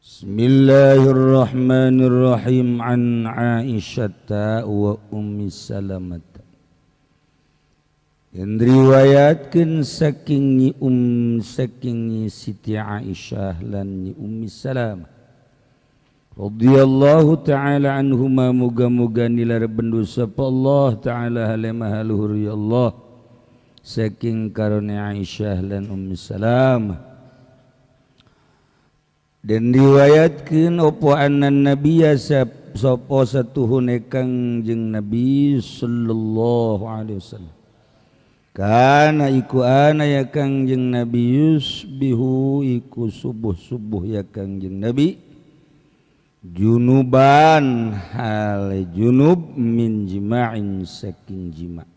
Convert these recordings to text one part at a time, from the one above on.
Bismillahirrahmanirrahim. An Aisyah wa Ummi Salamah. Yang riwayatkeun saking saking Siti Aisyah lan Ummi Salamah radhiyallahu ta'ala anhuma, muga-muga nilar bendu sapa Allah ta'ala halemaha luhur ya Allah saking karone Aisyah lan Ummi Salamah. Dan riwayatkeun opo annan nabiyya sapa satuhune Kangjeng Nabi sallallahu alaihi wasallam kana iku ana ya Kangjeng Nabi yusbihu iku subuh-subuh ya Kangjeng Nabi junuban hale junub min jima'in saking jima'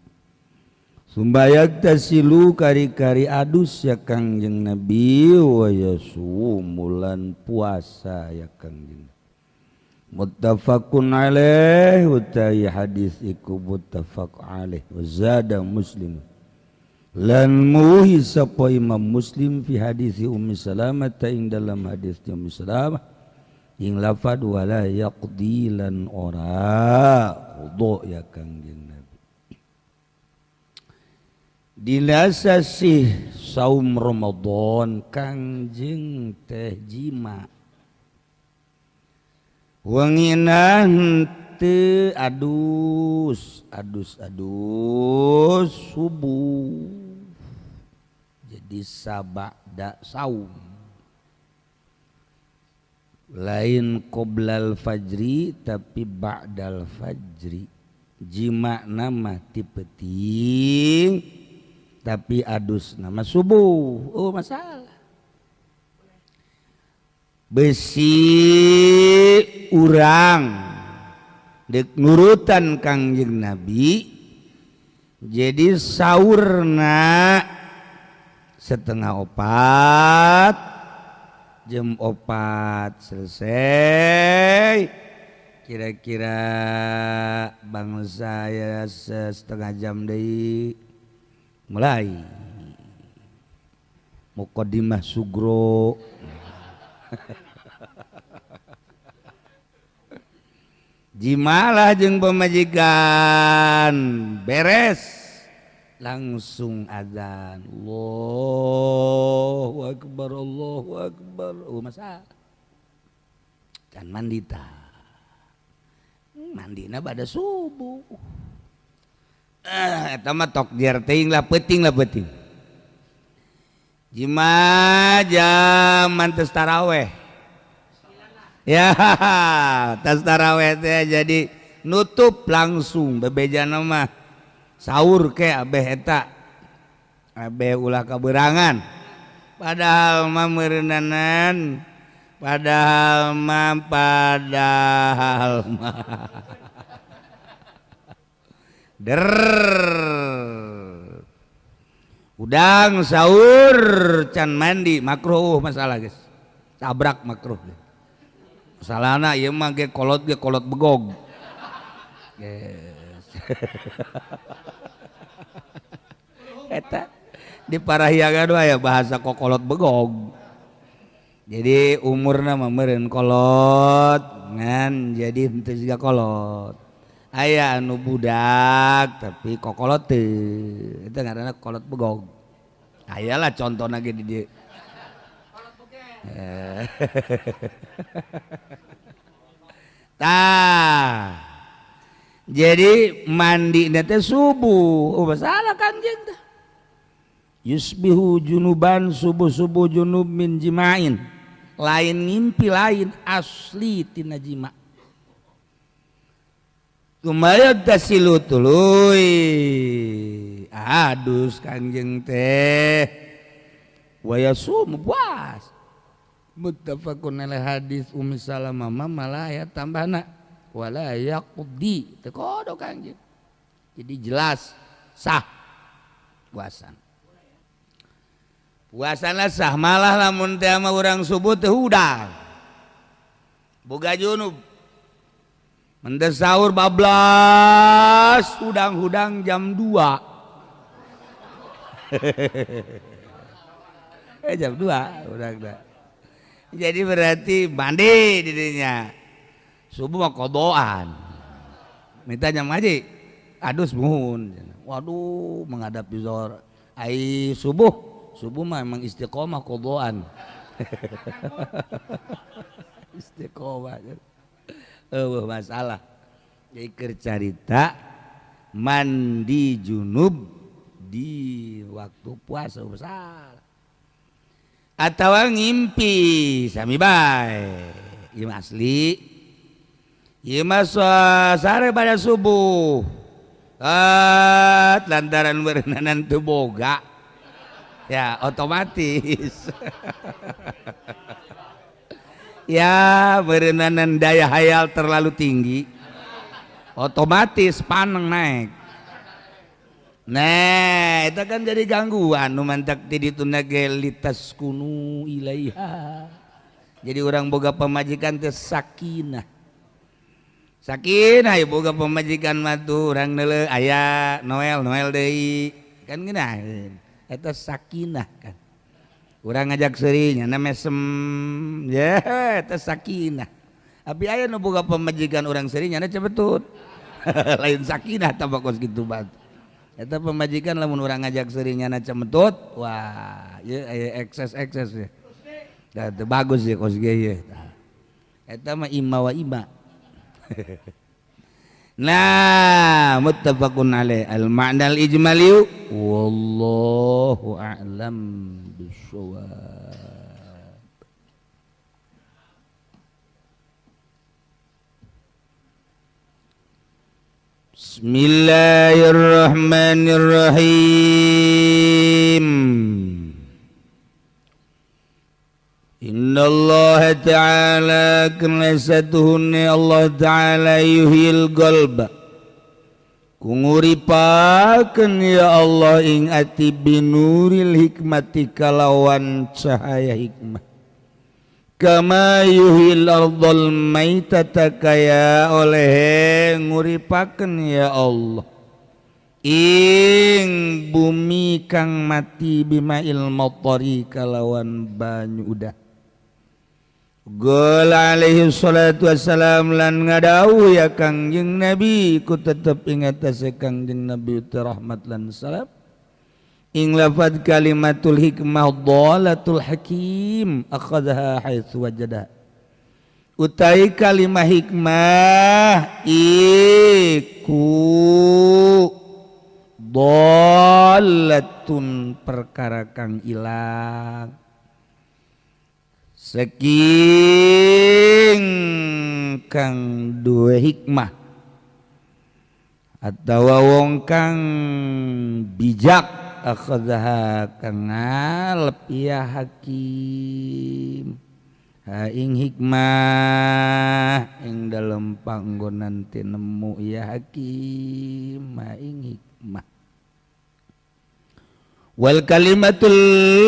sumbayak tasilu kari-kari adus ya Kangjeng Nabi wa yasumulan puasa ya Kangjeng. Muttafaqun alaih, utai hadis iku muttafaq alaih. Wa zada Muslim lan muhi sapa Imam Muslim fi hadisi Ummi Salamah ta ing dalam hadis Ummi Salamah ing lafad wala yaqdi lan ora qada ya Kangjeng Nabi. Dina sasih saum Ramadan Kangjeng teh jima wengina henteu adus adus adus subuh, jadi sabada saum lain qoblal fajri tapi ba'dal fajri. Jima nama ti peuting tapi adus nama subuh. Oh masalah besi urang dek nurutan Kangjeng Nabi, jadi saurna 3:30 jam 4 selesai, kira-kira bangsa ya setengah jam deui mulai muqaddimah sugro. Jimalah jeung pemajikan beres langsung azan Allahu akbar Allahu akbar. Oh masa can mandi ta, mandina pada subuh. Eta mah tokdir teuing lah peuting lah peuting. Jima jaman tes taraweh. Ya, tes taraweh teh jadi nutup langsung bebejana mah sahur ke abeh eta. Abeh ulah kaberangan. Padahal mah meureunnanan, padahal mah der udang sahur can mandi makruh masalah guys, tabrak makruh masalahna ieu mah ge kolot begog guys. Eta di Parahyangan aya bahasa kokolot begog, jadi umurna mah meureun kolot ngan jadi henteu siga kolot. Aya anu budak tapi kokolot teu, itu ngaranna kolot begog. Aya lah contohna ge di dieu. Tah. Jadi mandina teh subuh. Oh masalah Kangjeng teh. Yusbihu junuban subuh-subuh junub min jima'in. Lain ngimpi lain asli tina jima'. Kumayog tasilu tuluy adus Kangjeng teh wa yasum puas. Muttafaqun alaih hadis Ummi Salamah malah ya tambahna wala yaqdi teu kodo Kangjeng. Jadi jelas sah puasan. Puasana sah malah lamun teh mah urang subuh teh hudang. Boga junub. Mende sahur bablas hudang-hudang jam 2. Jam 2 hudang dah. Jadi berarti mandi didinya. Subuh mah kodoan. Minta jam ngaji. Adus muhun. Waduh, menghadapi zuhur. Ai subuh, subuh mah emang istiqomah kodoan. Istiqomah. Eueuh masalah. Jadi keur carita mandi junub di waktu puasa besar. Atau ngimpi sami bae. Ieu asli. Ieu mah sare pada subuh. Lantaran berenanan teu boga. Ya, otomatis. Ya, berenanan daya hayal terlalu tinggi. Otomatis paneng naik. Nah, itu kan jadi gangguan nu mantak ti dituna ge litaskunu ilaiha. Jadi orang boga pamajikan teh sakinah. Sakinah ieu boga pamajikan mah tuh urang neuleuh aya Noel Noel deui. Kan ngeunaheun. Eta sakinah kan. Urang ngajak seuri nya mesem. Ya, eta sakinah. Tapi aya nu boga pamajikan urang seuri nya cebetut. Lain sakinah tambah kos kitu batu. Eta pamajikan lamun urang ngajak seuri nyana cemetut, wah, ieu aya ekses-ekses ya. Da teu bagus ya kos ge ieu. Eta mah ima wa ima. Nah, muttafaqun alaih. Al ma'na al ijmali wallahu a'lam bissawab. Bismillahirrahmanirrahim. Inna Allah Ta'ala kenesatuhunni Allah Ta'ala yuhyil qalba. Kunguripakeun ya Allah ing ati binuril hikmati kalawan cahaya hikmah. Kama yuhil ardhal maitata kaya oleh nguripakeun ya Allah ing bumi kang mati bimail matari kalawan banyu udah. Gol alaihi salatu wassalam lan ngadawuh ya Kangjeng Nabi ku tetep ingat ase Kangjeng Nabi rahmat lan salam ing lafad kalimatul hikmah dhalatul hakim akhadha haitsu wajada. Utai kalimah hikmah iku dhalatun perkara kang ilang saking kang duwe hikmah atawa wong kang bijak akhadha kang ngalep ya hakim ha ing hikmah ing dalem panggonan tinemu ya hakim ha ing hikmah. Wal kalimatul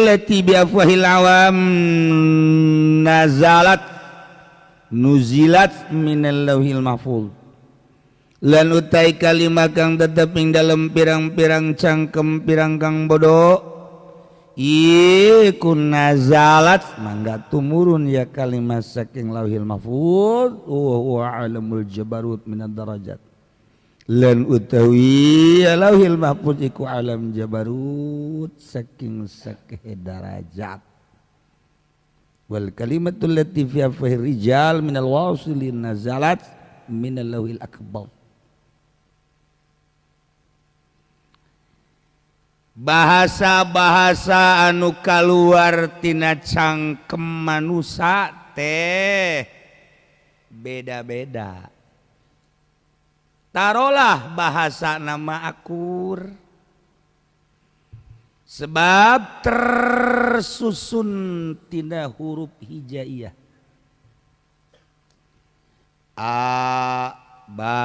lati bi afwahil awam nazalat nuzilat minal lauhil mahfuz. Lan utai kalimah kang tetep ing dalem pirang-pirang cangkem pirang kang bodoh iku nazalat mangga tumurun ya kalimah saking lauhil mahfuz wa huwa alamul jabarut minad darajat. Lan utawi lauhil mahfuz iku alam jabarut saking sakeh darajat. Wal kalimatul lati fi afwahir rijal minal wasilin nazalat minal lauhil akbar. Bahasa-bahasa anu kaluar tina cangkem manusa teh beda-beda. Tarolah bahasa nama akur sebab tersusun tina huruf hijaiyah. A, ba,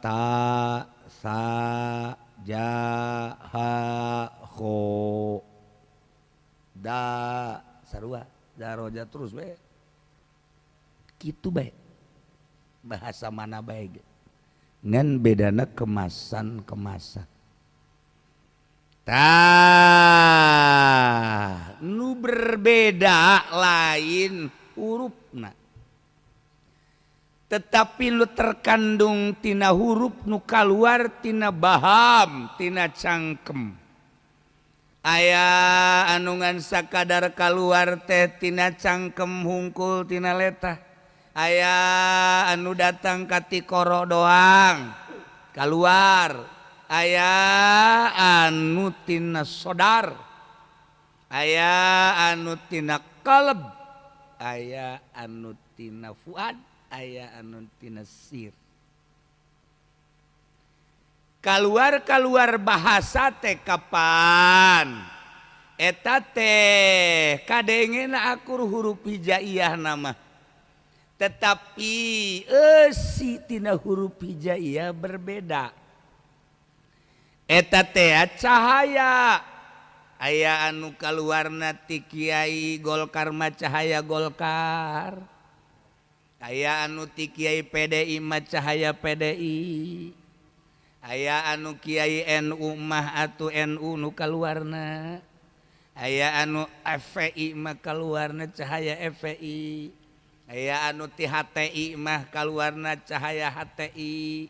ta, sa, ja, ha, kho, da, sarua, daroja terus we. Kitu bae. Bahasa mana bae ge. Ngan bedana kemasan-kemasan. Tah, Tah nu berbeda lain hurufna tetapi lu terkandung tina huruf nu kaluar tina baham tina cangkem. Aya anu ngan sakadar kaluar teh tina cangkem hungkul tina letah. Aya anu datang ka tikoro doang kaluar. Aya anu tina sodar, aya anu tina kalb, aya anu tina fuad, aya anu tina sir. Kaluar-kaluar bahasa teh kapan eta teh kadengena akur huruf hijaiyah nama, tetapi eusi tina huruf hijaiyah berbeda. Eta teh cahaya, aya anu kaluarna ti Kiai Golkar mah cahaya Golkar, aya anu ti Kiai PDI mah cahaya PDI, aya anu Kiai NU mah atuh NU nu kaluarna, aya anu FPI mah kaluarna cahaya FPI, aya anu ti HTI mah kaluarna cahaya HTI,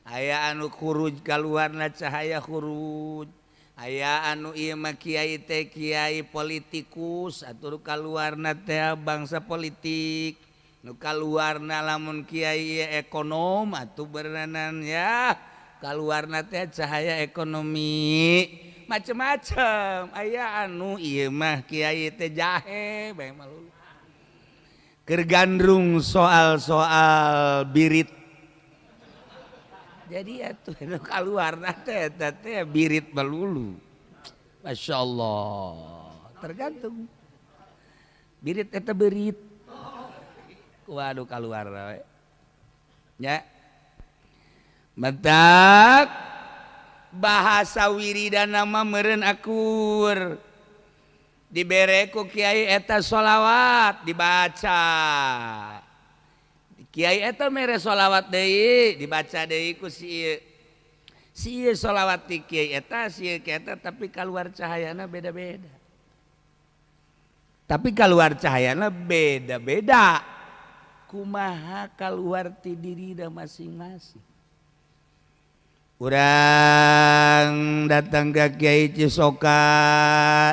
aya anu khuruj kaluarna cahaya khuruj, aya anu ieu mah kiai teh kiai politikus atur kaluarna teh bangsa politik, nu kaluarna lamun kiai ekonom atuh berenan ya kaluarna teh cahaya ekonomi, macem-macem. Aya anu ieu mah kiai teh jahe bae malulu keur gandrung soal-soal birit. Jadi atuh nu kaluarna teh eta teh birit melulu. Masya Allah, tergantung birit eta berit. Waduh kaluar we. Nya. Matak bahasa wiridana mah meureun akur. Dibere ku kiai eta sholawat dibaca. Kiai eta mere sholawat deui dibaca deui ku si ieu. Si ieu sholawat ti kiai eta si ieu eta tapi kaluar cahayana beda-beda. Tapi kaluar cahayana beda-beda. Kumaha kaluar ti dirina masing-masing. Urang datang ka Kiai Cisoka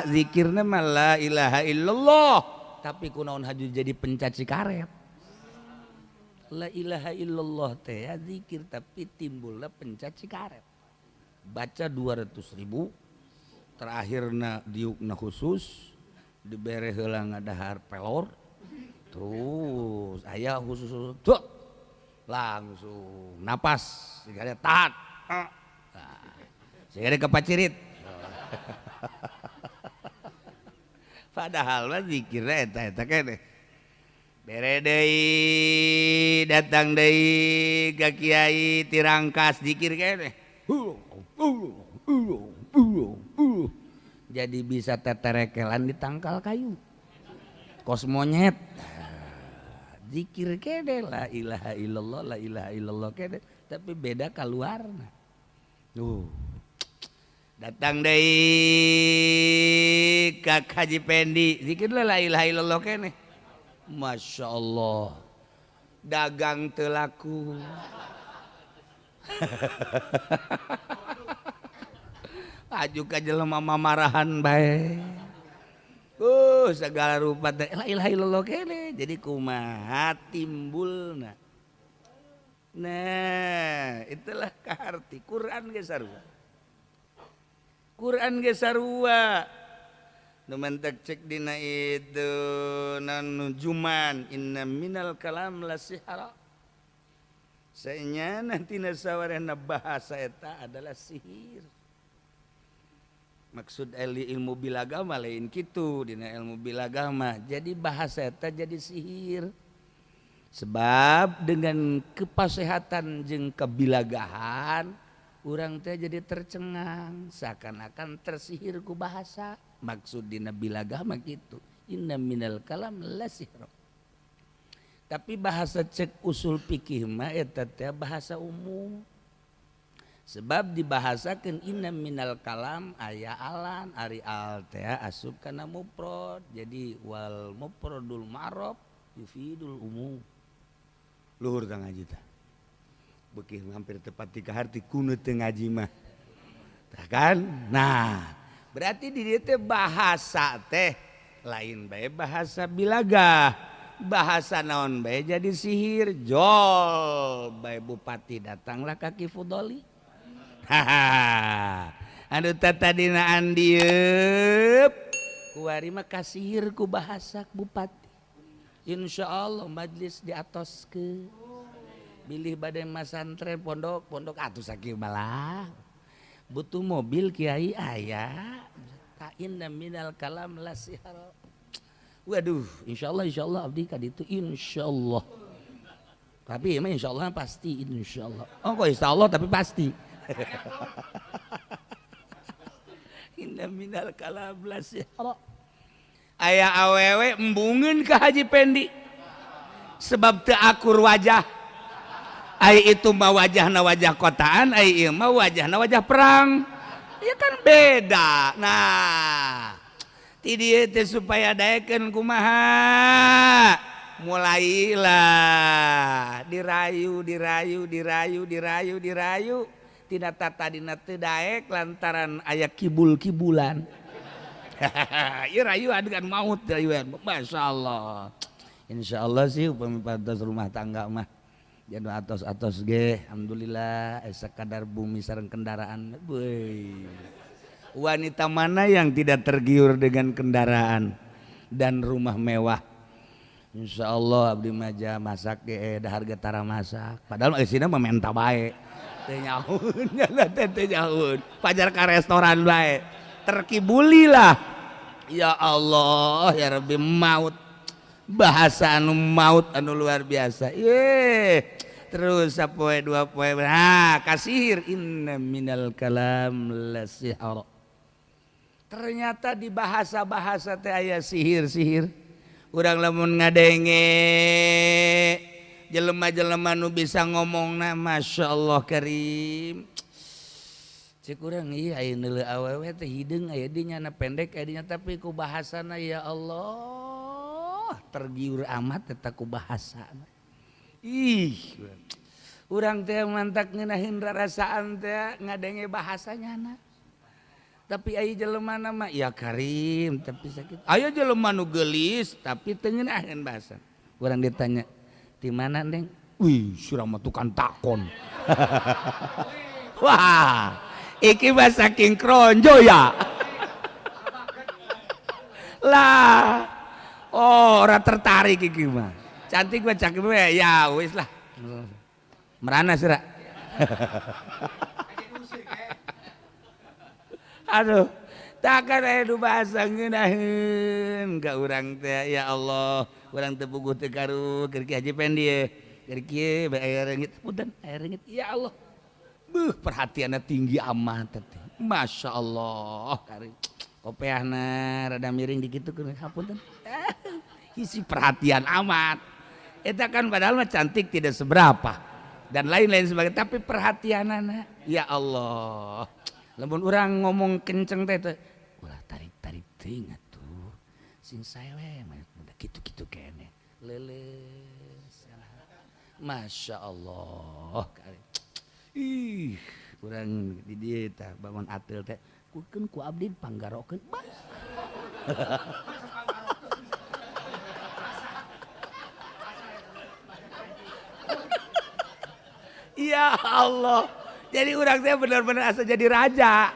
zikirna mah la ilaha illallah tapi kunaon haju jadi pencaci karet. La ilaha illallah teh zikir tapi timbulna pencaci karet. Baca 200.000 terakhirna diukna khusus dibere heula ngadahar pelor terus aya khusus tuh langsung napas sigana tahan sigana kepacirit. Padahal mah zikirna eta eta keneh. Bere deui datang deui ka kiai tirangkas zikir keneh. Jadi bisa teterekelan di tangkal kayu. Kos monyet. Zikir kene la ilaha illallah la ilaha illallah kene tapi beda kaluarna. Tuh. Datang deui ka Haji Pendi zikir la ilaha illallah kene. Masya Allah, dagang telaku. Aju ka jelema mamarahan bae. Segala rupa teh la ilaha illallah kene. Jadi kumaha timbulna. Nah, itulah kaharti Quran ge sarua. Quran ge sarua. Nu mentek cek dina itu nanujuman inna minal kalam la sihra. Saenya nanti sawarehna bahasa eta adalah sihir. Maksud ilmu bilagama lain kitu dina ilmu bilagama. Jadi bahasa eta jadi sihir. Sebab dengan kepasehatan jeung kebilagahan urang teh jadi tercengang seakan-akan tersihir ku bahasa. Maksud dina bilagama gitu. Inna minal kalam la sihra. Tapi bahasa cek usul fikih mah eta teh bahasa umum. Sebab dibahasakeun inna minal kalam aya alan ari al teh asup kana mufrad. Jadi wal mufradul ma'ruf yufidul umum. Luhur tah ngaji tah. Beuki hampir tepat tiga harti kuno teu ngaji mah. Tah kan? Nah, berarti di dieu teh bahasa teh lain bae bahasa bilagah. Bahasa naon bae jadi sihir. Jol bae bupati datanglah ka Ki Fudoli. Haha, anu tadina andieub kuari mah kasihir ku bahasa bupati. Insyaallah majlis diatoskeun. Bilih bade masantren pondok-pondok atuh sakieu balah. Butuh mobil kiai aya. Ta inna minal kalam la sihra. Waduh, insyaallah abdi ka ditu insyaallah. Tapi emang insyaallah pasti insyaallah. Oh kok insyaallah tapi pasti. Inna minal kalam la sihra. Aya awewe embungeun ka Haji Pendi. Sebab teu akur wajah. Ai itu mah wajahna wajah kotaan, ai ieu mah wajahna wajah perang. Ya kan beda. Nah, ti dieu teh supaya daekeun kumaha? Mulailah dirayu, dirayu, dirayu, dirayu, dirayu. Tina tatadina teu daek lantaran aya kibul-kibulan. Ieu rayuan kan maut rayuan. Masyaallah. Insyaallah sih upami pantas rumah tangga mah. Jadi atos-atos ge alhamdulillah sakadar bumi sareng kendaraan. Weuy. Wanita mana yang tidak tergiur dengan kendaraan dan rumah mewah? Insyaallah abdi mah masak ge da harga tara masak. Padahal eusina mah menta bae. Teu nyaun, teu nyaun. Pajar ka restoran bae. Terkibulilah. Ya Allah, ya Rabbi maut. Bahasa anu maut anu luar biasa. Ye. Terus sapoe dua poe. Nah, kasihir inna minal kalam la sihra. Ternyata di bahasa-bahasa teh aya sihir-sihir. Urang lamun ngadenge jelema-jelema nu bisa ngomongna masyaallah karim. Cek urang ieu aya neuleuh awewe teh hideung aya di nyana pendek aya dinya tapi ku bahasana ya Allah tergiur amat eta ku bahasana. Ih, urang teh mantak ngeunaheun rarasaan teh ngadenge bahasanyana. Tapi aya jelema mah ya karim tapi sakit. Aya jelema nu geulis tapi teu ngeunaheun bahasa. Urang ditanya, "Di mana, Neng?" Wih, surah mah tukang takon. Wah, iki mah saking kronjo ya. Lah, oh, ora tertarik iki mah. Cantik mah cakep we, ya wis lah. Merana sira. Aduh, takkan aya nu bahasa ngeunaheun ka urang teh ya Allah, urang teu puguh teu karu keur Ki Haji Pendi ye. Keur kieu bae aya reungit, punten aya reungit. Ya Allah. Beuh, perhatianna tinggi amat teh. Masya Allah. Kopeahna rada miring dikitukeun hapunten. Isi perhatian amat. Eta kan padahal mah cantik tidak seberapa dan lain-lain sebagainya, tapi perhatianana ya Allah. Lamun urang ngomong kenceng teh ulah tarik-tarik teuing atuh. Sing sae we mah kitu-kitu keneh. Leuleus. Masya Allah. Ih, urang di dieu tah bangun ateul teh kukeun ku abdi panggarokeun. Ya Allah. Jadi urang teh bener-bener asa jadi raja.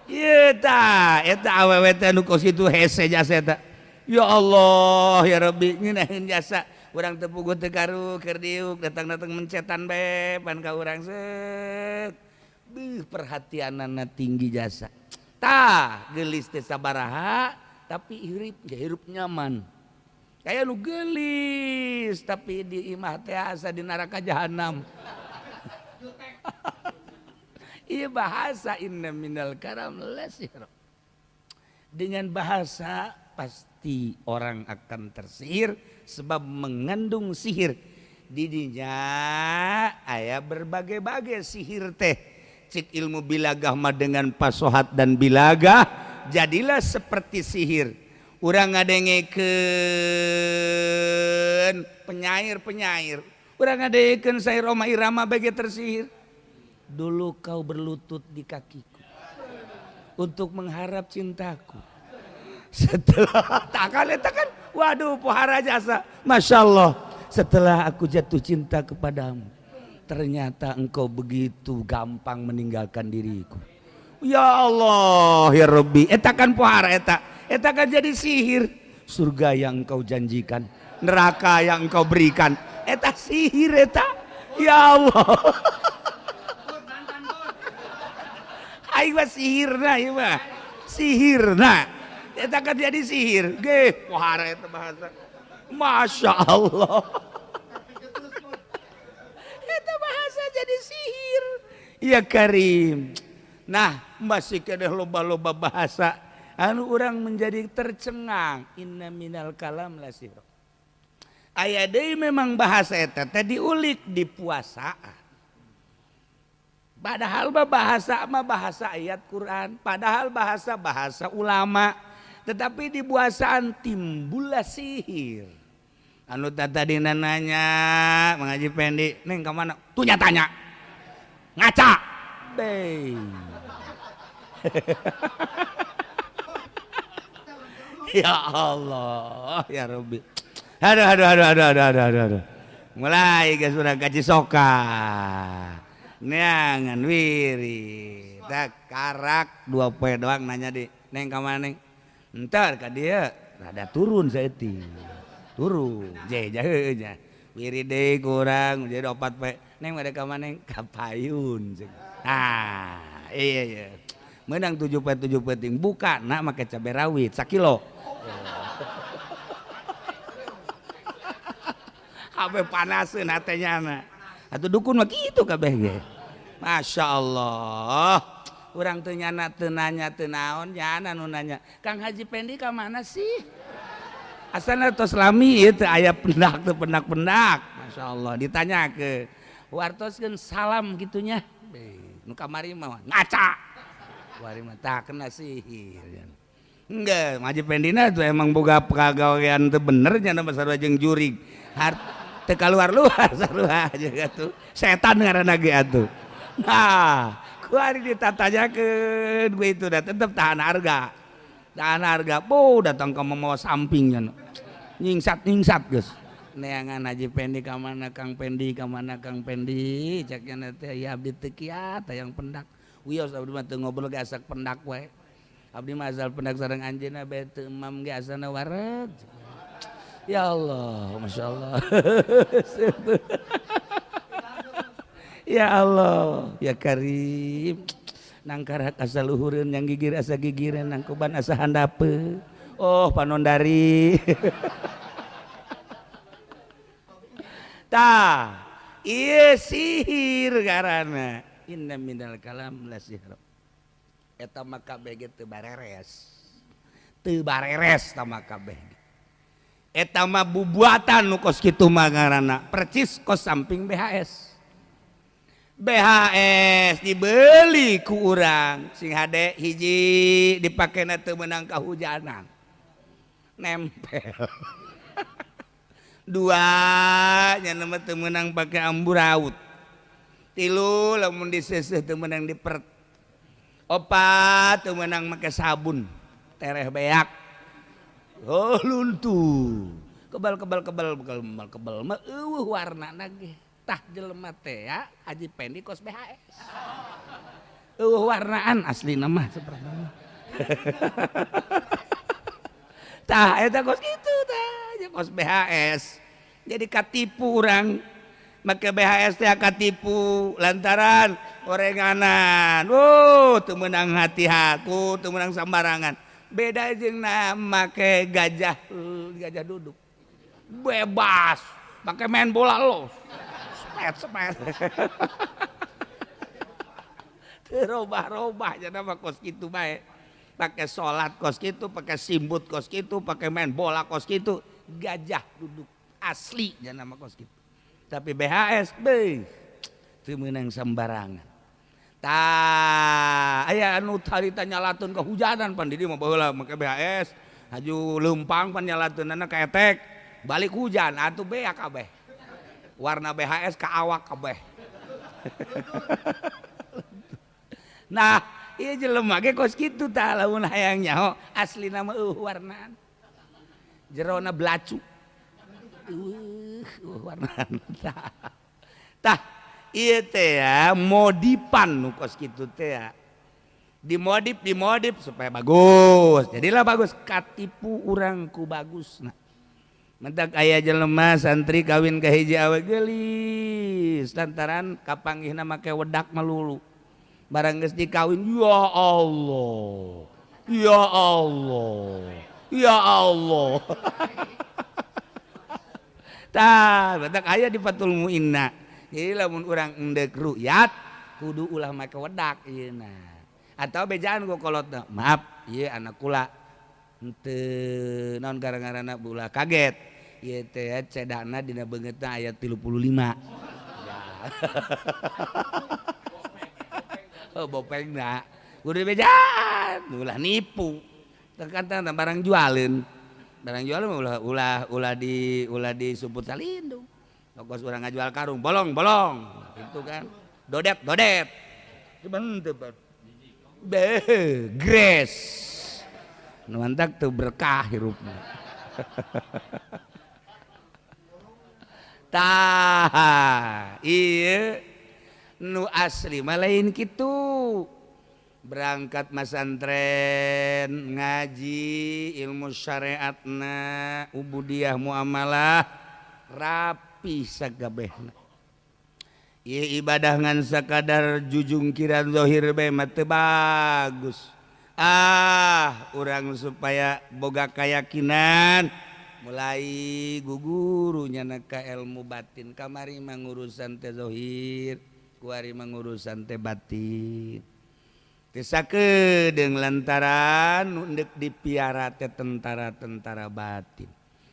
Ieu tah, eta awewe teh nu kos kitu hese jasa eta. Ya Allah, ya Rabbi ngeunaheun jasa. Urang teu puguh teu karu keur diuk datang-datang mencetan bae pan ka urang set. Beuh, perhatianana tinggi jasa. Tah, geulis teh sabaraha tapi hirup hirup nyaman. Kayak nu geulis tapi di imah teh asa di neraka jahanam. Iya bahasa inna minal karam lasihra. Dengan bahasa pasti orang akan tersihir sebab mengandung sihir. Didinya aya berbagai-bagai sihir teh. Cik ilmu bilagah mah dengan pasohat dan bilagah jadilah seperti sihir. Urang ngadengekeun penyair-penyair, urang ngadengekeun syair Rhoma Irama bagi tersihir. Dulu kau berlutut di kakiku untuk mengharap cintaku. Setelah takkan eta kan, waduh, pohara jasa. Masya Allah, setelah aku jatuh cinta kepadamu, ternyata engkau begitu gampang meninggalkan diriku. Ya Allah, ya Rabbi, eta kan pohara eta. Eta kan jadi sihir. Surga yang engkau janjikan, neraka yang engkau berikan. Eta sihir eta. Ya Allah. Aing mah sihirna ieu mah. Sihirna. Eta kan jadi sihir. Geh, pohara eta bahasa. Masya Allah. Eta bahasa jadi sihir. Ya Karim. Nah, masih keneh loba-loba bahasa anu urang menjadi tercengang. Inna minal kalam la sihr. Aya deui memang bahasa eta teh diulik di puasaan. Padahal mah bahasa mah bahasa ayat Quran, padahal bahasa bahasa ulama, tetapi di puasaan timbullah sihir. Anu tadi nanya mengaji Pendi, neng ke mana? Tuh tanya, ngaca, be. Ya Allah, ya Rabbi. Aduh, aduh, aduh, aduh, aduh, aduh, aduh, aduh. Mulai guys sudah gaji soka. Neangan wiri. Tak karak 2 poe doang nanya di neng ka mana neng. Entar ka dia rada turun saeutik. Turun, je jahe nya. Wiri deui kurang jadi 4 poe. Neng bade ka mana neng? Ka payun. Ah, iya iya. Menang 7 poe 7 penting buka nak make cabe rawit sakilo. Kabeh panaseun hatenya na. Atuh dukun mah kitu kabeh ge. Masya Allah. Urang teu nyana teu nanya teu naon nyana nu nanya. Kang Haji Pendi ka mana sih? Asalna tos lami ieu teu aya pendak teu pendak-pendak. Masya Allah ditanyakeun. Wartoskeun salam kitunya. Nu kamari mah ngaca. Wari mah tak kena sihir. Enggak, Haji Pendina tuh emang boga pagawean teu bener nya mah sarua jeung jurig. Teu kaluar-luar sarua aja atuh. Setan ngaranna ge atuh. Nah, kuari ditatanyakeun gue itu dah tetep tahan harga. Tahan harga. Bu datang ke mamawa sampingnya. Nyingsat-nyingsat geus. Neangan Haji Pendi ka mana Kang Pendi ka mana Kang Pendi cek nya teh ya abdi teu kiat hayang pendak. Wios abdi mah teu ngobrol ge asak pendak we. Abdi mah asal pendak sareng anjeunna bae teu emam ge asana wareg. Ya Allah, Masya Allah. Ya Allah, ya Karim. Nangkarak asa luhureun yang gigir asa gigireun nangkuban asa handapeun. Oh, panondari. Tah, ieu sihir ngaranna. Inna minal kalam la sihr. Eta mah kabeh ge teu bareres. Teu bareres ta mah kabeh. Eta mah bubuatan nu kos kitu mah ngaranna. Percis kos samping BHS. BHS dibeli ku urang sing hade hiji dipakena teu meunang kahujanan. Nempel. Dua nya mah teu meunang pake amburaut. Tilu lamun diseuseuh teu meunang dipert. Opat teu meunang make sabun tereh beak. Oh luntuh. Kebal kebal kebal kebal kebal mah eueuh warnana ge. Tah jelema teh ya Haji Pendi kos BHS. Eueuh warnaan aslina mah sebenarnya. Tah eta kos kitu tah kos BHS. Jadi katipu urang make BHS teh katipu lantaran orenganan. Oh teu meunang hati haku, teu meunang sambarangan. Beda jeung na make gajah gajah duduk. Bebas, pakai main bola lo. Sepet sepet. Teu robah-robah nya mah kos kitu bae. Pakai salat kos kitu, pakai simbut kos kitu, pakai main bola kos kitu, gajah duduk asli nya mah kos kitu. Tapi BHS beuh teu meunang sembarangan. Tah aya anu harita nyalatun kehujanan pan di dieu mah baheula make BHS haju leumpang pan nyalatunana ka etek balik hujan atuh beak kabeh warna BHS ka awak kabeh. Nah ieu jelema ge kos kitu tah lamun hayang nyaho aslina mah eueuh warnaan jerona belacu eueuh warnaan tah ieu teh modipan nu kos kitu teh dimodif supaya bagus jadilah bagus katipu urang ku bagusna. Mentak aya jelema santri kawin ka hiji awe geulis lantaran kapanggihna make wedak melulu barang geus dikawin ya Allah ya Allah ya Allah. Tah mentak aya di Fathul Muinna. Jadi lamun urang endek rukyat kudu ulah make wedak ieuna atau bejaan ku kolotna maaf ieu anak kula henteu naon gara-garana ulah kaget ieu teh cedana dina beungeutna aya 35 ya. Oh bopengna kudu bejaan ulah nipu terkadang barang jualeun ulah ulah ulah di ulah disuput salindung. Tokos urang ngajual karung bolong-bolong itu kan dodet-dodet cuman be gres nu mantak teu berkah hirupna. Tah ieu nu asli mah lain kitu berangkat masantren ngaji ilmu syariatna ubudiyah muamalah rapi sakabehna. Ieu ibadah ngan sakadar jujungkiran zahir bae mah teu bagus. Ah, urang supaya boga keyakinan mulai guguru nyana ka ilmu batin kamari mah ngurusan teh zahir, kuari mah ngurusan teh batin. Teu sakedeung lantaran nu endek dipiara teh tentara-tentara batin.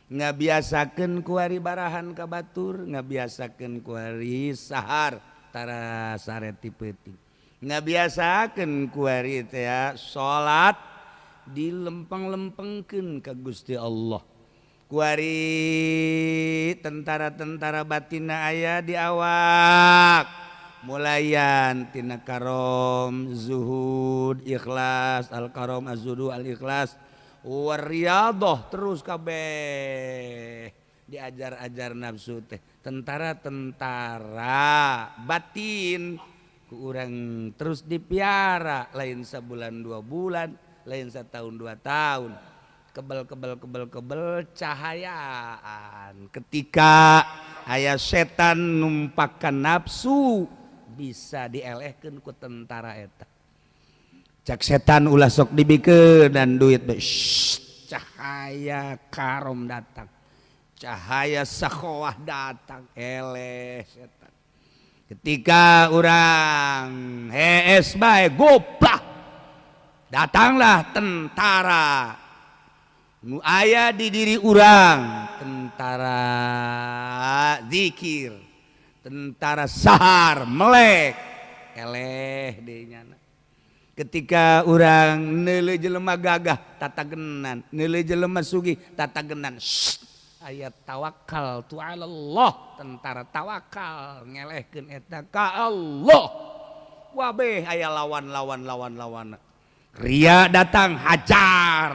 Ngabiasakeun kuari barahan ka batur, ngabiasakeun kuari sahar tara sare ti peuting. Ngabiasakeun kuari teh salat dilempeng-lempengkeun ka Gusti Allah. Kuari tentara-tentara batinna aya di awak. Mulayan tina karom, zuhud, ikhlas, al-karom, az-zuhud, al-ikhlas. Wariyadhah terus kabeh diajar-ajar nafsu teh tentara-tentara batin ku urang terus dipiara lain sabulan 2 bulan lain setahun 2 tahun kebel kebel kebel kebel cahayaan ketika aya setan numpakan nafsu bisa dielehkeun ku tentara eta. Cak setan ulah sok dibikeun dan duit be. Cahaya karom datang, cahaya sakhawah datang, eleh setan. Ketika urang hees bae goblak, datanglah tentara nu aya di diri urang, tentara zikir, tentara sahar melek, eleh deui nyana. Ketika urang neuleuh jelema gagah tatagenan, neuleuh jelema sugih tatagenan. Ayat tawakal tu Allah, tentara tawakal ngelehkeun eta ka Allah. Wabeh aya lawan lawan lawan lawan. Ria datang hajar.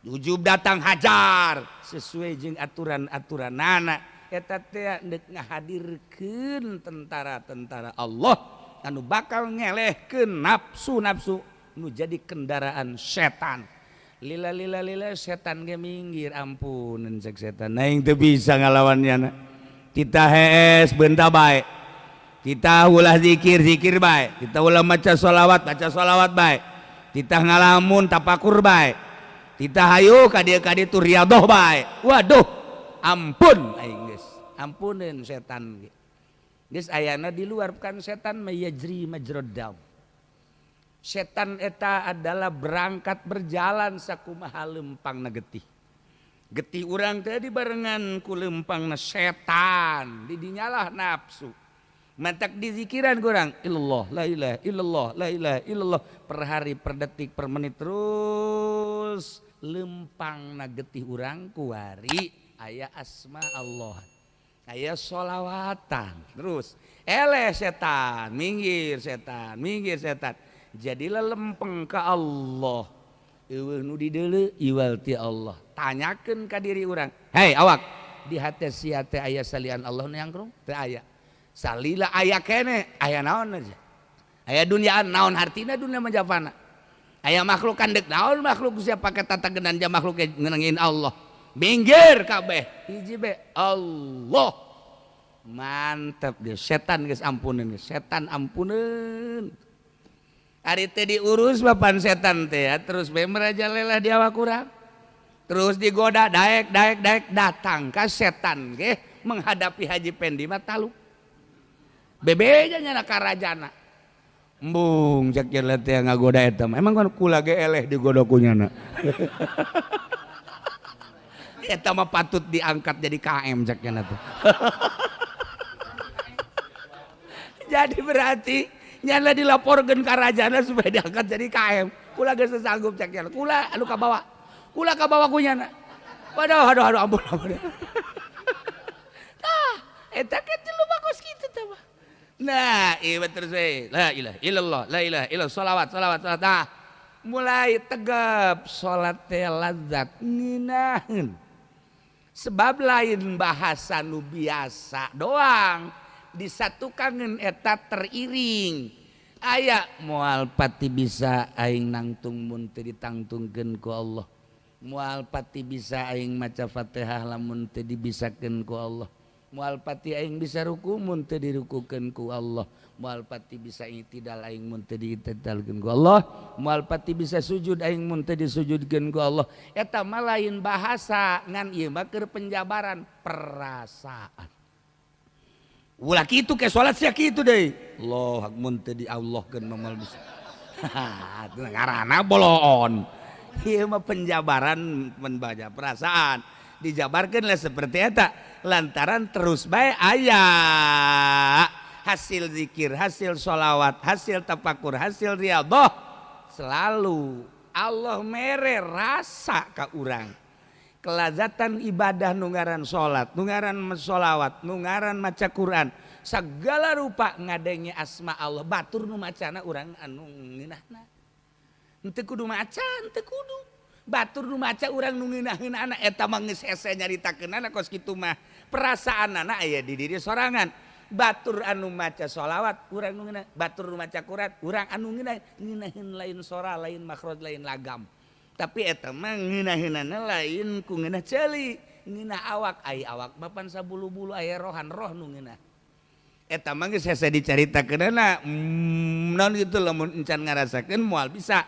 Ujub datang hajar sesuai jeung aturan-aturanana. Eta teh deuk ngahadirkeun tentara-tentara Allah anu bakal ngelehkeun nafsu-nafsu nu jadi kendaraan setan. Lila lila lila setan ge minggir ampunan cek setan. Aing teu bisa ngalawannya. Kita hees beunta bae. Kita ulah zikir zikir bae. Kita ulah maca sholawat baca sholawat bae. Kita ngalamun tapakur bae. Kita hayu ka dieu ka ditu riyadhah bae. Waduh, ampun aing geus. Ampuneun setan ge. Geus ayana di luar bukan setan mayajri majrad dam. Setan eta adalah berangkat berjalan sakumaha lempangna getih. Getih urang teh dibarengan ku lempangna setan, di dinyalah nafsu. Mantak dizikiran kurang illallah la ilaha illallah la ilaha illallah per hari per detik per menit terus lempang na getih urang kuari aya asma Allah aya sholawatan terus eleh setan minggir setan minggir setan jadilah lempeng ka Allah eueuh nu dideuleu iwal ti Allah tanyakeun ka diri urang hei awak di hate sia teh aya salian Allah nu nyangkrung teu aya salila aya kene aya naon aja aya dunyaan naon hartina dunya majapana aya makhluk kandek naon makhluk siapa pake tatagenan ja makhluk ngenengin Allah minggir kabeh hiji be Allah mantap dia setan geus ampuneun setan ampuneun ari teh diurus bapan setan teh ya terus be merajalela di awak urang terus digoda daek daek daek datang ka setan ge menghadapi Haji Pendi mah taluk bebeja nyana karajana embung cek ieu teh ngagoda eta mah emang kan kula ge eleh digoda ku nyana eta mah patut diangkat jadi KM cek nyana teh jadi berarti nyana dilaporkeun ka rajana supaya diangkat jadi KM kula geus sanggup cek nyana kula anu kabawa kula kabawa ku nyana waduh aduh aduh ampun ampun tah eta ke jelema kos kitu teh mah. Nah, ieu terus we. La ilaha illallah, la ilaha illallah, sholawat, sholawat, sholawat. Nah, mulai tegap salat teh lazat ngeunaheun. Sebab lain bahasa nu biasa doang disatukan eta teriring. Aya moal pati bisa aing nangtung mun teu ditangtungkeun ku Allah. Moal pati bisa aing maca Fatihah lamun teu dibisakeun ku Allah. Moal pati aing bisa ruku mun teu dirukukeun ku Allah. Moal pati bisa i'tidal aing mun teu di'tidalkeun ku Allah. Moal pati bisa sujud aing mun teu disujudkeun ku Allah. Eta mah lain bahasa ngan ieu mah keur penjabaran perasaan. Ulah kitu ke salat sia kitu deui. Allah mun teu diallahkeun mah moal bisa. Ngaranna boloon. Ieu mah penjabaran membaca perasaan. Dijabarkan lah seperti eta lantaran terus bae aya hasil zikir, hasil sholawat, hasil tafakur, hasil riyadhah selalu Allah mere rasa ka urang kelazatan ibadah nu ngaran salat, nu ngaran sholawat, nu ngaran maca Quran, segala rupa ngadenge asma Allah batur nu macana urang anu ngeunahna henteu kudu maca, henteu kudu batur nu maca urang nu ngeunaheunana eta mah geus hese nyaritakeunana kos kitu mah perasaanana aya di diri sorangan batur anu maca sholawat urang nu ngeunah batur nu maca Quran urang anu ngeunah ngeunaheun lain sora lain makhraj lain lagam tapi eta mah ngeunaheunana lain ku ngeunah ceuli ngeunah awak ai awak mah pan sabulu-bulu aya rohan roh nu ngeunah eta mah geus hese dicaritakeunana naon kitu lamun encan ngarasakeun moal bisa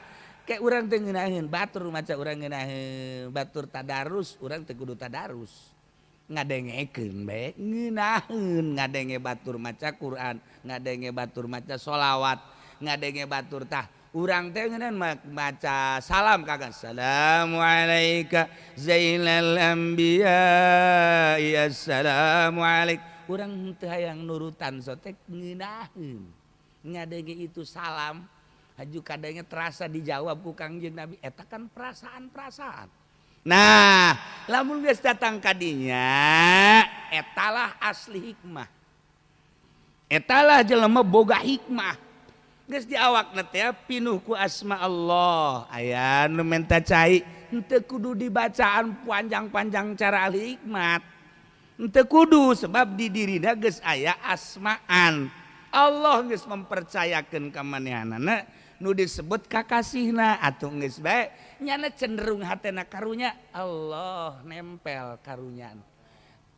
kayak urang teh ngeunaheun batur maca urang ngeunaheun batur tadarus urang teh kudu tadarus ngadengekeun bae ngeunaheun ngadenge batur maca Quran ngadenge batur maca sholawat ngadenge batur tah urang teh ngeunaheun maca salam kagak assalamualaika zainal anbiya assalamualaik urang teu hayang nurutan sotek ngeunaheun ngadenge itu salam haju kadangnya terasa dijawab ku Kangjeng Nabi eta kan perasaan-perasaan. Nah, lamun geus datang kadinya etalah asli hikmah. Etalah jelema boga hikmah. Geus di awakna teh pinuh ku asma Allah. Aya nu menta cai henteu kudu dibacaan panjang-panjang cara ahli hikmat. Henteu kudu sebab di dirina geus aya asmaan. Allah geus mempercayakeun ka manehanana nu disebut kakasihna atuh geus bae nyana cenderung hatena karunya Allah nempel karunya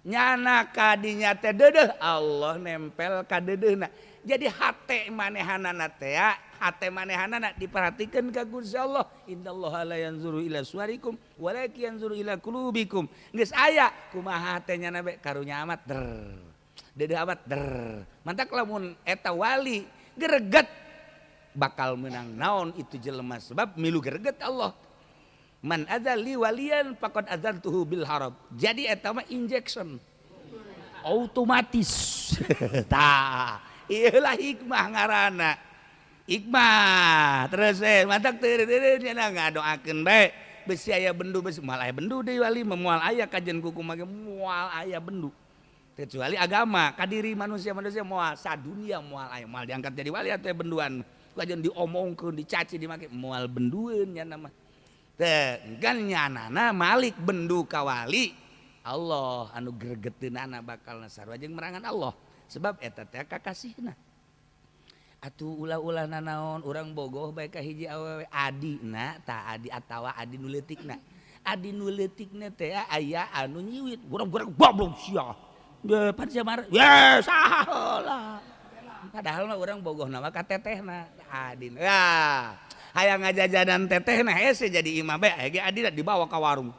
nyana kadinya teh deudeuh Allah nempel ka deudeuhna jadi hate manehanana teh hate manehanana diperhatikeun ka Gusti Allah innallaha la yanzuru ila suwarikum walakin yanzuru ila qulubikum geus aya kumaha hate nyana bae karunya amat der deudeuh amat der mantak lamun eta wali greget bakal menang naon itu jelema sebab milu greget Allah man adzali walian faqad adzantuhu bil harab jadi eta mah injection otomatis tah Iyalah hikmah ngaranna. Hikmah terus mantak teu nya ngadoakeun bae besi aya bendu besi moal aya bendu deui wali moal aya kajian kuku mah moal aya bendu. Kecuali agama kadiri manusia-manusia moal sadunia moal aya moal diangkat jadi wali atuh benduan. Kajian diomongkeun dicaci dimaki moal bendueun nya mah. Teh kan nyanana malik bendu ka wali Allah anu gregeteunana bakal sarua jeung merangan Allah sebab eta teh kakasihna. Atuh ulah-ulah nanaon urang bogoh bae ka hiji awewe adina ta adi atawa adi nu leutikna. Adi nu leutikna teh aya anu nyiwit urang-urang goblok sia. Ge pan sia mar. Ye saha heula. Padahal mah urang bogohna mah ka tetehna adina. Ya hayang ngajajanan tetehna hese jadi imah bae aya ge adina dibawa ka warung.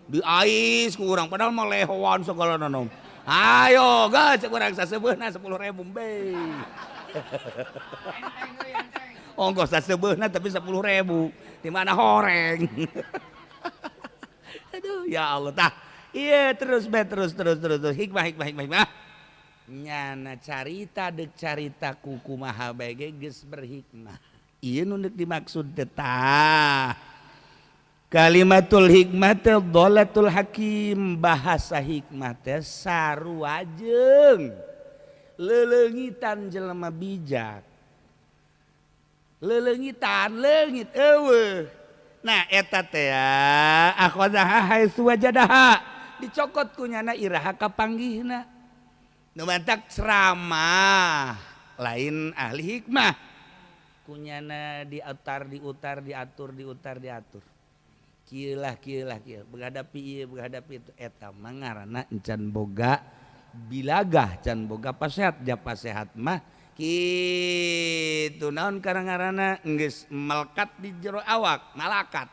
Diais ku urang padahal mah lehoan segala naon. Ayo geus urang saseubeuna 10.000 be. Ongkos saseubeuna tapi 10.000. Di mana horeng. Aduh ya Allah tah. Iya terus be terus terus terus terus hikmah hikmah hikmah hikmah. Nyana carita deuk carita ku kumaha bae ge geus berhikmah. Ieu nu deuk dimaksud teh tah. Kalimatul hikmah teh dhalatul hakim, bahasa hikmah teh sarua jeung leleungitan jelema bijak. Leleungitan leungit eueuh. Nah eta teh akhadha haitsu wajadaha dicokot ku nyana iraha kapanggihna. Nu mantak ceramah lain ahli hikmah. Kunyana diutar diutar diatur diutar diatur. Kieulah kieulah kieu menghadapi ieu menghadapi itu eta mah ngaranna encan boga bilagah can boga pasehat ja pasehat mah kitu naon karang-ngaranna geus melekat di jero awak malakat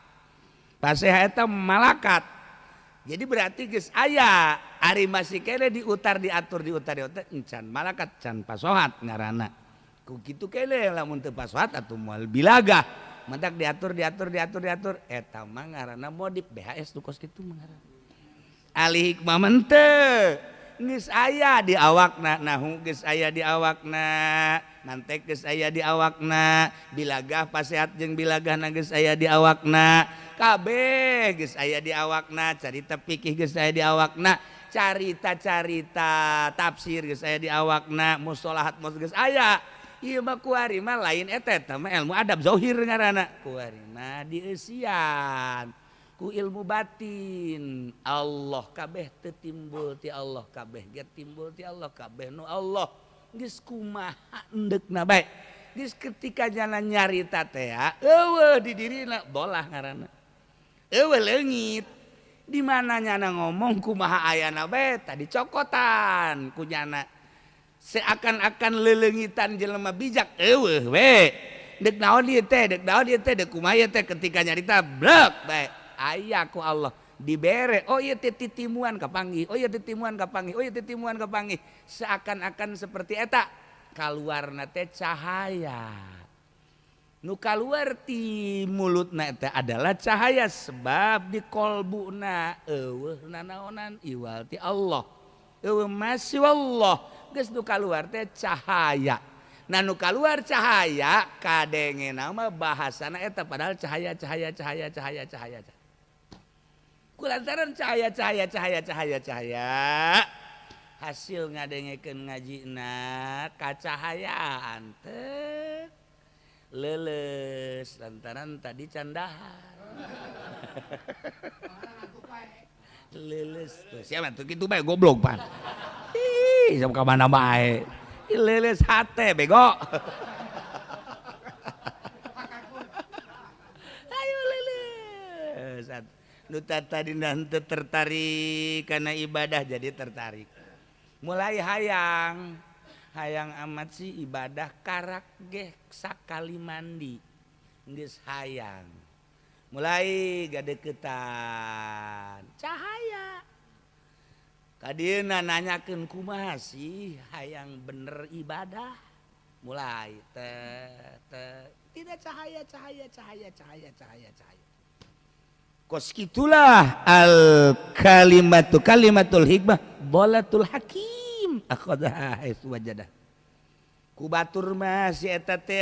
pasehat eta malakat jadi berarti geus aya ari masih kene diutar diatur diutar diutar encan malakat can pasohat ngaranna ku kitu kene lamun teu pasohat atuh moal bilagah mentak diatur diatur diatur diatur eta mah ngaranna modif BHS nu kos kitu mah ngaranna ahli hikmah mente geus aya di awakna nahu geus aya di awakna mantek geus aya di awakna bilagah pasehat jeung bilagahna geus aya di awakna kabeh geus aya di awakna carita fikih geus aya di awakna carita-carita tafsir geus aya di awakna mustalahat geus aya. Ieu mah kuari mah lain eta eta mah ilmu adab zahir ngaranna kuari mah dieusian ku ilmu batin Allah kabeh teu timbul ti Allah kabeh ge timbul ti Allah kabeh nu Allah geus kumaha endeukna bae geus ketika jalan nyarita teh eueuh di dirina bolah ngaranna eueuh leungit di mana nyana ngomong kumaha ayana bae tadi cokotan ku nyana seakan-akan leleungitan jelema bijak eueuh we deuk naon ieu teh deuk naon ieu teh deuk kumaha ieu teh ketika nyarita blek bae aya ku Allah dibere oh ieu teh titimuan kapanggih oh ieu titimuan kapanggih oh ieu titimuan kapanggih seakan-akan seperti eta kaluarna teh cahaya nu kaluar ti mulutna eta adalah cahaya sebab di kolbuna eueuh nanaonan iwal ti Allah eueuh masih Allah geus nu kaluar teh cahaya. Nah nu kaluar cahaya kadengena mah bahasana eta padahal cahaya cahaya cahaya cahaya cahaya. Kulantaran cahaya cahaya cahaya cahaya cahaya hasil ngadengekeun ngajina kacahayaan teh leuleus lantaran tadi candahan. Leuleus tuh siapa tuh kitu bae goblok pan. Ih, sama ka mana bae. Leuleus hate bego. Ayo leuleus. Nu tadi henteu tertarik kana ibadah jadi tertarik. Mulai hayang, hayang amat sih ibadah karak ge sakali mandi. Geus hayang. Mulai gadeukeutan cahaya. Kadieuna nanyakeun kumaha sih hayang bener ibadah. Mulai te te tidak cahaya cahaya cahaya cahaya cahaya cahaya. Kos kitulah al kalimatu kalimatul hikmah dhalatul hakim akhadha haitsu wajadah. Ku batur mah si eta teh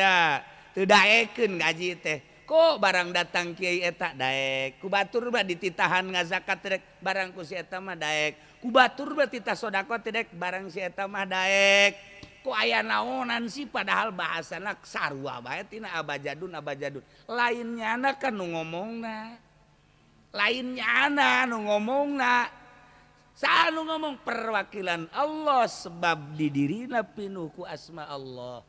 teu daekeun ngaji teh. Kok barang datang kiai eta daek. Ku batur mah dititahan ngazakat teh barang ku si eta mah daek. Ku batur mah titah sedekah teh barang si eta mah daek. Kok aya naonan sih padahal bahasana sarua bae tina abajadun abajadun. Lain nyana kan nu ngomongna. Lain nyana nu ngomongna. Saha nu ngomong perwakilan Allah sebab di dirina pinuh ku asma Allah.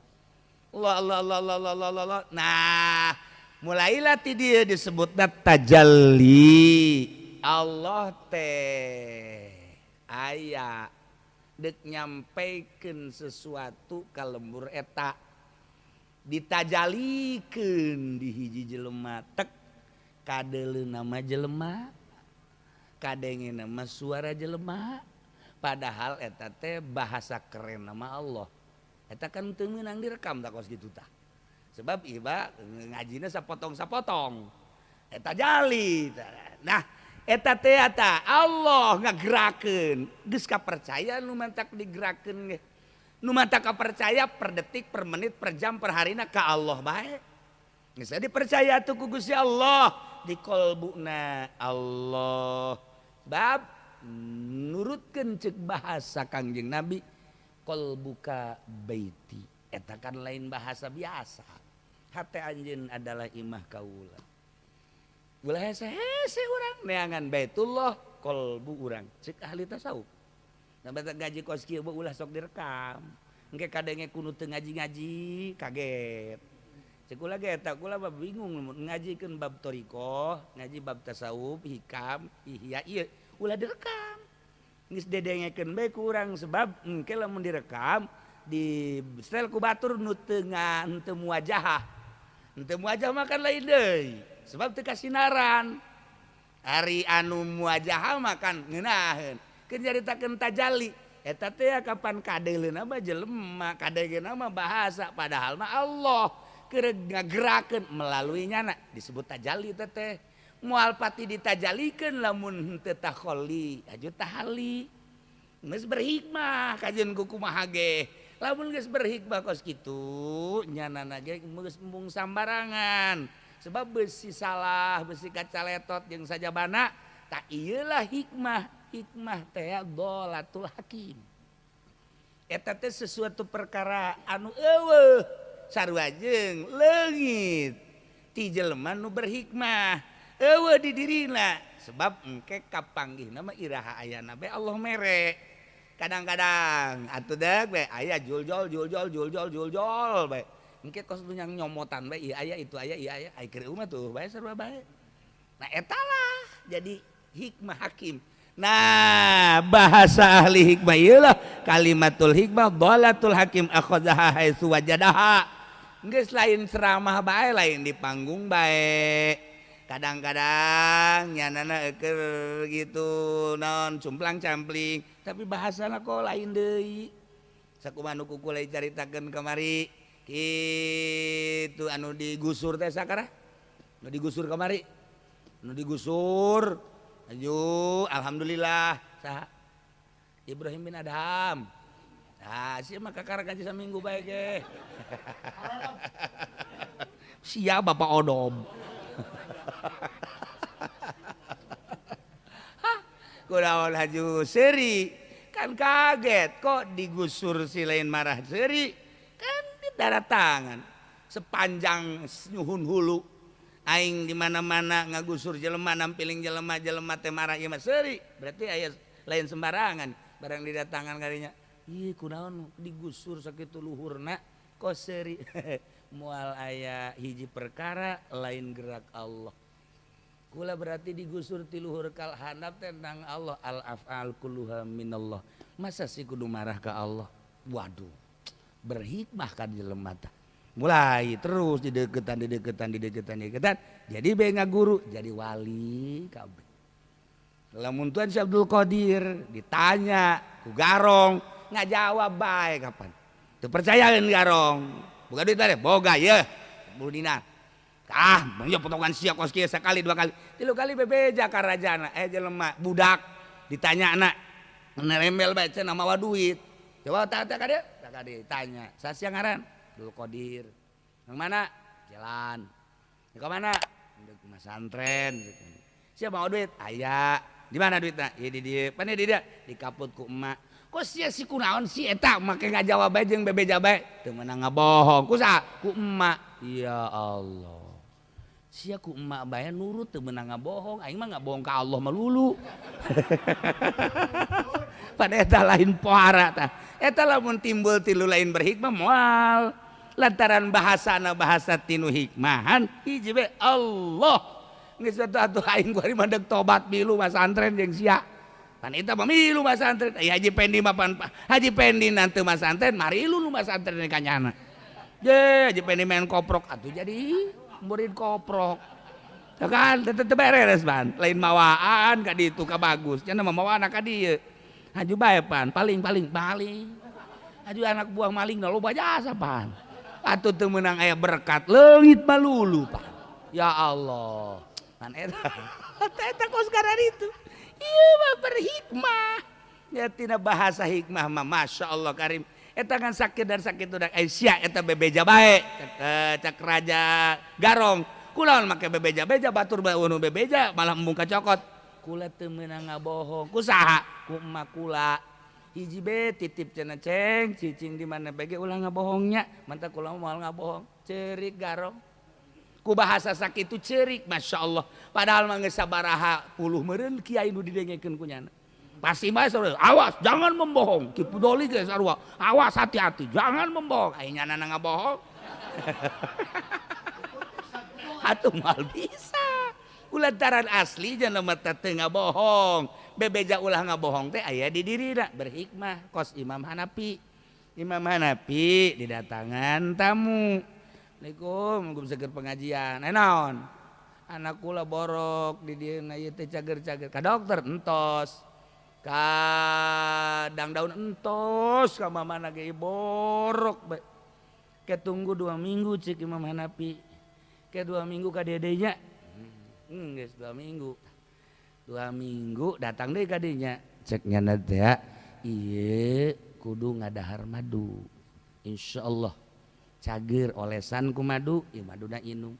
Allah Allah Allah Allah Allah Allah. Nah, mulailah ti dieu disebutna tajalli. Allah teh aya dek nyampaikan sesuatu ka lembur eta ditajalikeun di hiji jelema tek kadeuleu nama jelema kadenge nama suara jelema padahal eta teh bahasa keren nama Allah eta kan teu meunang direkam tak kos kitu tah sebab iba ngajina sapotong-sapotong eta jali. Nah eta teh eta Allah ngagerakeun geus kapercaya nu mantak digerakeun ge nu mantak kapercaya per detik per menit per jam per harina ka Allah bae geus dipercaya tuh ku Gusti Allah di kolbuna Allah bab nurutkeun ceuk bahasa Kangjeng Nabi kolbuka baiti eta kan lain bahasa biasa hate anjeun adalah imah kaula. Ulah hese-hese urang neangan baitullah kolbu urang cek ahli tasawuf. Nah batak ngaji kos kieu ulah sok direkam. Engke kadenge kuno teu ngaji-ngaji kaget. Cek ulah ge eta kula mah bingung ngajikeun bab thariqah, ngaji bab tasawuf, hikam, ihya ieu ulah direkam. Geus dedengekeun bae ku urang sebab engke lamun direkam di setel ku batur nu teu teu muwajahah. Teu muwajah mah kan lain deui. Sebab teu kasinaran. Ari anu muwajahah makan ngeunaheun. Keun nyaritakeun tajalli eta teh kapan kadeuleuna mah jelema, kadegeuna mah bahasa padahal mah Allah keur ngagerakeun melalui nyana disebut tajalli teh teh. Moal pati ditajalikeun lamun henteu takholi, aju tahali. Geus berhikmah kajeun ku kumaha ge. Lamun geus berhikmah kos kitu nyanana ge geus embung sambarangan. Sebab besi salah, besi kacaletot jeung sajabana, tak iyalah hikmah. Hikmah teh dolatul hakim. Eta teh sesuatu perkara anu eueuh sarua jeung leungit ti jelema nu berhikmah. Eueuh di dirina sebab engke kapanggihna mah iraha ayana bae Allah mere. Kadang-kadang atuh deuk bae aya juljol juljol juljol juljol bae. Engke kos nu nyomotan bae ieu aya itu aya ieu aya ai keur mah tuh bae sarua bae. Nah eta lah jadi hikmah hakim. Nah bahasa ahli hikmah ieu lah kalimatul hikmah dalatul hakim akhadhaha haitsu wajadaha. Geus lain ceramah bae lain di panggung bae. Kadang-kadang nyanana eueuh gitu naon cumplang campling tapi bahasana kok lain deui. Sakumaha nu ku kula caritakeun kamari itu anu digusur teh sakara nu digusur kamari nu digusur aju alhamdulillah saha Ibrahim bin Adham. Nah sia mah kakara gaji saminggu bae ge. Sia Bapak Odom. Hah kunaon haju seuri kan kaget kok digusur si lain marah seuri kan daratangan sepanjang nyuhun hulu aing di mana-mana ngagusur jelema nampiling jelema jelema teh marah ieu mah seuri berarti aya lain sembarangan barang didatangan karinya ih kunaon digusur sakitu luhurna kok seuri. Moal aya hiji perkara lain gerak Allah kula berarti digusur ti luhur kal handap tentang Allah al af'al kulluha minallah masa sih kudu marah ka Allah. Waduh berhikmah kan jelema tah. Mulai terus dideketan dideketan dideketan dideketan jadi bae ngaguru jadi wali kabeh. Lamun Tuan Syekh Abdul Qadir ditanya ku Garong ngajawab bae kapan teu percayaeun Garong boga duit teh boga ye 10 dinar. Ah ya potongan sia kos kieu sakali dua kali tilu kali bebeja ka rajana jelema budak ditanya anak nerembel bae cenah mawa duit coba tak ka dieu Tak ditanya, "Saha ngaran?" Dul Qadir. "Yang mana?" "Jalan." "Ke mana?" "Ndek masantren." "Siapa mau duit?" "Aya." "Di mana duitna?" "Ieu di dieu." "Pan di dieu?" "Dikaput ku emak." "Kok sia si kunaon si eta make ngajawab bae jeung bebeja bae?" "Teu meunang ngabohong." "Ku saha?" "Ku emak." Ya Allah. Sia ku emak bae nurut teu meunang ngabohong, aing mah ngabohong ka Allah melulu. Pada eta lain pohara tah. Eta lamun timbul tilu lain berhikmah moal. Lantaran bahasana bahasa tinu hikmahan hiji be Allah. Geus atuh aing kuari mah deuk tobat milu masantren jeung sia. Pan eta mah milu masantren. Ai Haji Pendi mah pan Haji Pendi nanti masantren mari lu masantren ka nyana. Je Haji Pendi main koprok atuh jadi murid koprok. Ya kan teu beres pan. Lain mawaan ka ditu ka bagus. Cenah mah mawa anak ka dieu. Haju bae pan paling-paling maling. Haju anak buah maling loba jasa pan. Atuh teu meunang aya berkat leungit malulu pan. Ya Allah. Pan eta eta kos itu. Ieu mah berhikmah. Ya tina bahasa hikmah mah Masya Allah karim. Eta kan sakit dan sakit udah sia eta bebeja bae. Cek raja Garong. Kunaon make bebeja-beja batur bae unu bebeja malah embung kacokot. Kula teu meunang ngabohong. Ku saha? Ku emak kula. Hiji be titip cenah ceng cicing di mana bae ge ulah ngabohongnya. Mantap kula moal ngabohong. Cerik Garong. Ku bahasa sakitu cerik Masya Allah. Padahal mah geus sabaraha puluh meureun kiai nu didengekeun ku nyana. Pasti mah awas jangan membohong. Ki Pudoli ge sarua. Awas hati-hati jangan membohong. Ai nyana ngabohong. Atuh moal bisa. Ulantaran asli jangan mata teu ngabohong. Bebeja ulah ngabohong teh aya di dirina berhikmah kos Imam Hanafi. Imam Hanafi didatangan tamu. Assalamualaikum, gue seger pengajian. Naon? Anak kula borok di dieu na ieu teh cager-cager. Ka dokter entos. Ka dangdaun entos ka mamana ge borok bae. Ke tunggu 2 minggu cek Imam Hanafi. Ke 2 minggu ka dedenya. Geus 2 minggu. 2 minggu datang deui ka dinya. Cek nyana teh ieu kudu ngadahar madu. Insyaallah cager olesan ku madu, ieu maduna inum.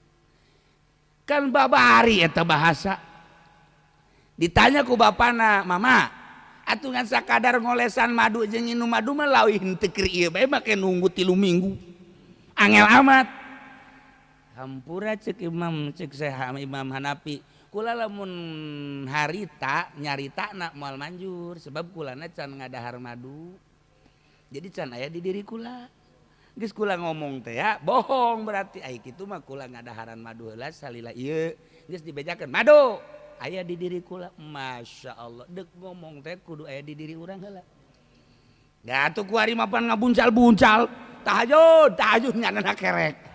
Kan babari eta bahasa. Ditanya ku bapana, "Mama, atuh ngan sakadar ngolesan madu jeung inum madu mah leuwih henteu keur ieu bae make nunggu 3 minggu." Angel amat. Hampura cek Imam cek saha Imam Hanafi. Kula lamun harita nyaritana moal manjur sebab kulana can ngadahar madu. Jadi can aya di diri kula. Geus kula ngomong teh ya bohong berarti ai kitu mah kula ngadaharan madu heula salila ieu geus dibejakeun madu aya di diri kula. Masya Allah deuk ngomong teh kudu aya di diri urang heula. Da atuh kuari mah pan ngabuncal-buncal tahajud tahajud nyanana kerek.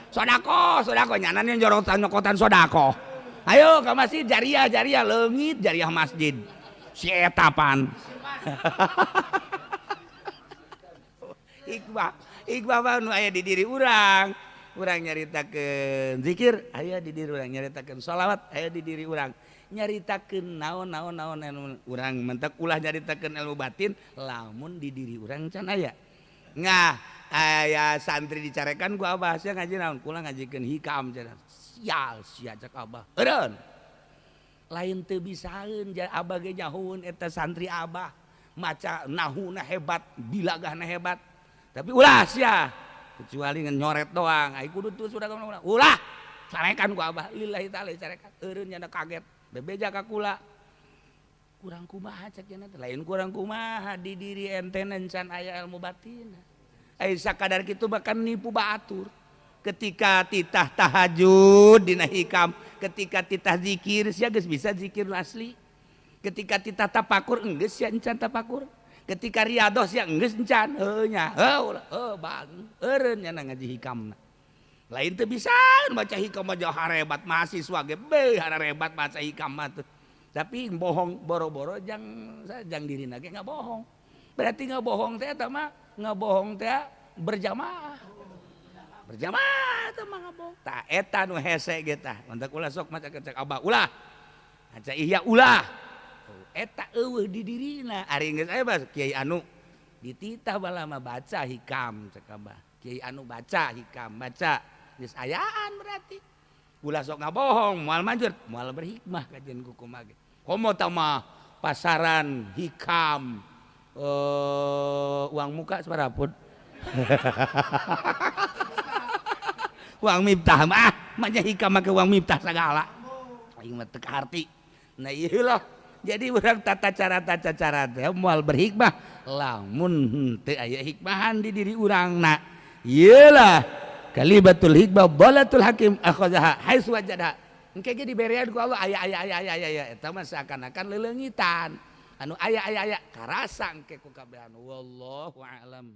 Sodako sodako nyanana njorotan nyokotan sodako. Ayo ka masjid jariah jariah leungit jariah masjid. Si eta pan. Hikmah hikmah mah nu aya di diri urang. Urang nyaritakeun zikir aya di diri urang, nyaritakeun sholawat aya di diri urang, nyaritakeun naon-naon naon urang mentek ulah nyaritakeun ilmu batin lamun di diri urang can aya. Ngah aya santri dicarekan ku abah sia ngaji naon kula ngajikeun hikam cenah. Sial sia cek abah. Eureun. Lain teu bisaeun abah ge nyahueun eta santri abah maca nahuna hebat, bilagahna hebat. Tapi ulah sia kecuali nyoret doang. Ai kudu tuh sudah ulah carekan ku abah lillahi taala carekan. Eureun nyana kaget bebeja ka kula. Kurang kumaha cek nya teh lain kurang kumaha di diri ente can aya ilmu batin. Ai sakadar kitu bahkan nipu batur. Ketika titah tahajud dina hikam, ketika titah zikir sia geus bisa zikir asli. Ketika titah tapakur enggeus sia encan tapakur. Ketika riadoh sia enggeus encan heuh nya heuh heuh bang eureun nya ngaji hikamna. Lain teu bisa baca hikam mah harebat mahasiswa ge beuh harebat baca hikam mah tuh. Tapi bohong boro-boro jang jang dirina ge ngabohong. Berarti ngabohong teh eta mah ngabohong teh berjamaah. Berjamaah teh mah ngabohong. Tah eta nu hese ge tah. Mantak ulah sok maca cek abah ulah. Maca ihya ulah. Eta eueuh di dirina. Ari geus aya bas kiai anu Dititah balama baca hikam cek abah. Kiai anu baca hikam, baca geus ayaan berarti. Ulah sok ngabohong, moal manjur, moal berhikmah kajian ku kumaha ge. Komo tah mah pasaran hikam uang muka sabaraha pun. Uang miftah mah manya hikam make uang miftah sagala. Aing mah teu kaharti. Nah ieu lah. Jadi urang tata cara teh moal berhikmah lamun teu aya hikmahan di diri urangna. Ieu lah kalibatul hikmah balatul hakim akhadha haitsu wajadha. Engke ge diberean ku Allah aya aya aya aya aya eta mah seakan-akan lelengitan. Anu aya aya aya karasa engke ku kabehan wallahu a'lam.